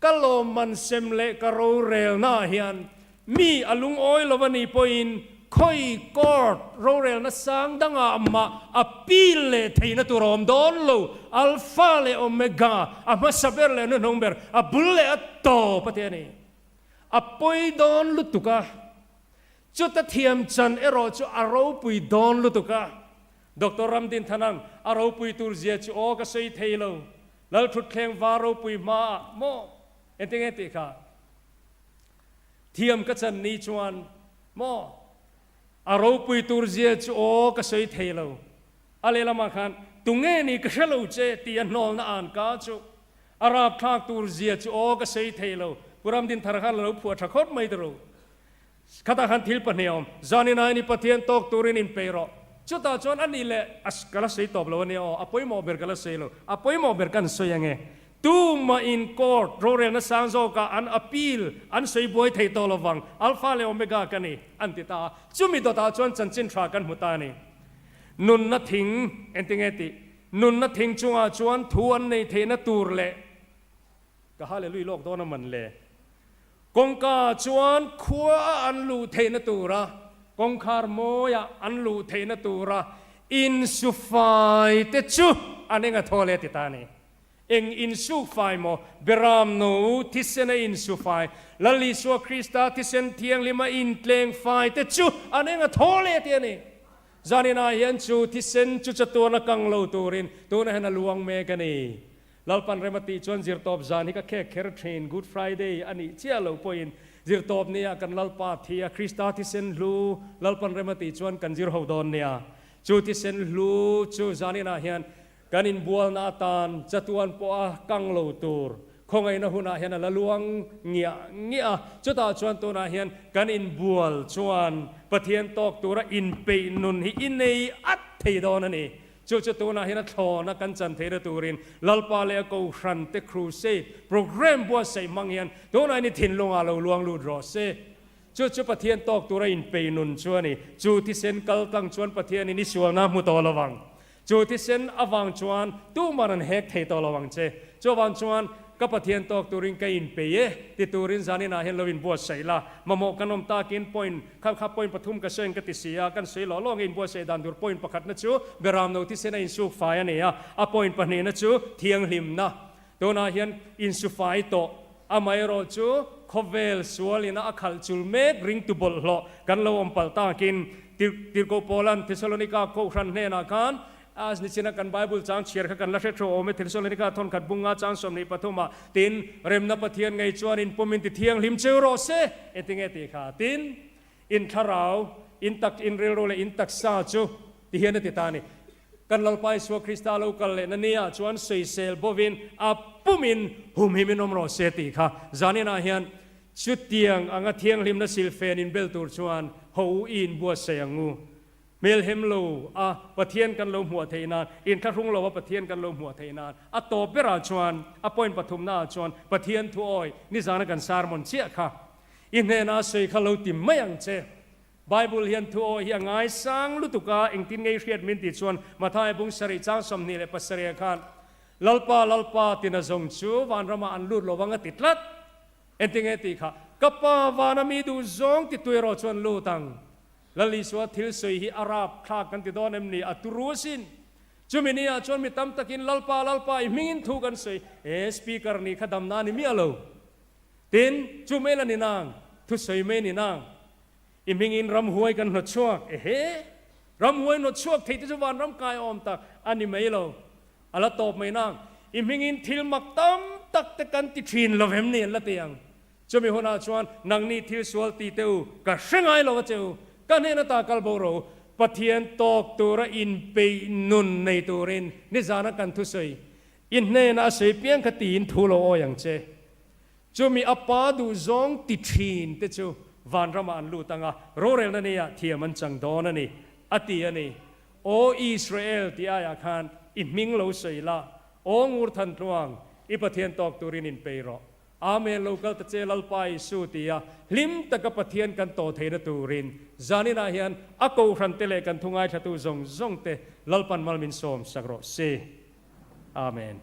ka lawmman sem leh ka rorelnaah hian Mi a lungawi lo a nih pawhin khawi court rorelna sang dangah mah appeal leh theihna tur a awm dawn lo. Alpha leh Omega, a hmasa ber leh a hnuhnung ber, a bul leh a tawp a ti a ni. A pawi dawn lutuk a, chuta thiam chan erawh chu a ropui dawn lutuk a. Doctor Ramdin Thanang, a ropui tur zia chu aw ka sawi thei lo. Lalthutthleng va ropui hmaah maw? Engtinge tih kha? Thiam ka chan ni chuan maw a ropui tur zia chu aw ka sawi thei lo. A lehlamah khan tunge ni ka hre lo che tih a hnawlna an ka chu a rapthlak tur zia chu aw ka sawi thei lo. Pu Ramdinthar khan a lo phuah tha khawp mai tawh. Khatah khan thil pahnih a awm. Zanin aini Pathian tawk turin inpeih rawh. Chutah chuan a nih leh a ka la sawi tawp lo a nia aw, a pawimawh ber ka la sawi lo. A pawimawh ber kan sawi ange. Tumah in court rorelna sang zawkah an appeal an sawi buai thei tawh lovang, Alpha leh Omega ka ni, an ti ta a. Chumi dawtah chuan chanchin tha kan hmu ta a ni. Nunna thing, engtinge tih? Nunna thing chungah chuan thu an nei theihna tur leh ka hallelui lawk dawn a man le. Kawngka chuan khua a an luh theihna tura, kawngkhar mawia an luh theihna tura insufai te chu an eng a thaw leh ti ta a ni. Eng insukfai maw? Beram no thisen a insufai, Lal Isua Krista thisen thianghlim a intleng fai te chu an eng a thaw leh ti a ni. Zaninah hian chu thisen chu chatuan a kang lo turin tunah hian a luang mek a ni. Lalpan rem a tih chuan zirtawp zan hi ka khek kher thin, Good Friday a nih chiah loh pawhin zirtawp nia kan Lalpa thi a, Krista thisen hlu Lalpan rem a tih chuan kan zir ho dawn nia. Chu thisen hlu chu zaninah hian kan inbualna atan chatuan pawha kang lo tur khawngaihna hunah hian a la luang ngiah ngiah a, chutah chuan tunah hian kan inbual chuan Pathian tawk tura inpeih nun hi i nei at thei dawn a ni. Chu chu tunah hian a thlawna kan chan theihna turin Lalpa leh a Kohhran te Crusade Programme buatsaih hmang hian tunah hian i thinlungah lo luang lut rawh se. Chu chu Pathian tawk tura inpeih nun chu a ni. Chu thisen kal tlang chuan Pathianin i sualna hmu tawh lo vang. Chu thisen avang chuan tuman an hek thei tawh lo ang che. Chuvang chuan ka Pathian tawk turin ka inpei e ti turin zaninah hian lo inbuatsaih la. Mamawh kan awm takin point kha kha point pathum ka sawi ang ka ti si a, kan sawi lawh lawng e inbuatsaih dan tur point pakhatna chu Beramno thisen a insuk fai a ni a, a point pahnihna chu thianghlimna. Tunah hian insufai tawh amaherawh chu khawvel sualina a khalh chul mek ringtu bawlhhlawh kan lo awm palh takin Tirhkoh Paula'n Thesalonika Kohhran hnenah khan a nichina kan Bible chang chhiar kha kan la hre thu awm e, Thesalonika thawnkhat bunga chang 23 ah, Tin, remna Pathian ngei chuan in pawmin ti thianghlim cheu rawh se, engtinge tih kha? Tin, in thlarau, in tak, in rilru leh in taksa chu ti hian a ti ta a ni. Kan Lalpa Isua Krista lo kal lehna nia chuan sawisel bovin a pumin humhimin awm rawh se tih kha zaninah hian Chutiang anga thianghlimna silfen inbel tur chuan ho u i inbuatsaih ang u. Hmelhem lo a Pathian kan lo hmuah theih nan, inthlahrung lo a Pathian kan lo hmuah theih nan, a tawp berah chuan, a point pathumnaah chuan Pathian thu awi nizana kan sermon chiah kha i hnena a sawi kha lo ti mai ang che. Bible hian thu awi hi a ngaisang lutuk a, engtin ngei hriat min tih chuan Mathaia bung sarih chang 27 ah khan Lalpa, Lalpa tina zawng chu vanramah an lut lo vang a ti tlat. Engtinge tih kha, Ka pa vana mi duh zawng ti tui erawh chuan lut ang. Lal Isua thil sawi hi a rap thlak kan ti dawn em ni? A turu asin. Chumi ni ah chuan mi tam takin Lalpa, Lalpa i hmingin thu kan sawi. He speaker nih kha damna a ni miah lo. Tin, chu mai la ni nang, thu sawi mai ni nang. I hmingin ramhuai kan hnawt chhuak. Ehe! Ramhuai hnawt chhuak thei te chu vanram kai awm tak a ni mai lo. A la tawp mai nang. I hmingin thil mak tam tak te kan ti thin lo vem ni an la ti ang. Chumi hunah chuan nangni thil sual ti teh u, ka hre ngai lo a che u. Ka hnen ata kal bo ro. Pathian tawk tura inpeih nun nei turin nizana kan thusawi i hnena a sawi piang kha tiin thu lo awi ang che. Chumi a pa duhzawng ti thin te chu vanramah an lut ang a, rorelna nia thiam an chang dawn a ni, a ti a ni. Aw Israel tih aiah khan i hming lo sawi la, aw ngur than tluang, i Pathian tawk turin inpei rawh. Amen, lo kal ta che Lalpa Isu tia hlim taka Pathian kan tawh theihna turin zaninah hian a kohhran te leh kan thu ngaithlatu zawng zawng te Lalpan mal min sawm sak rawh se. Amen.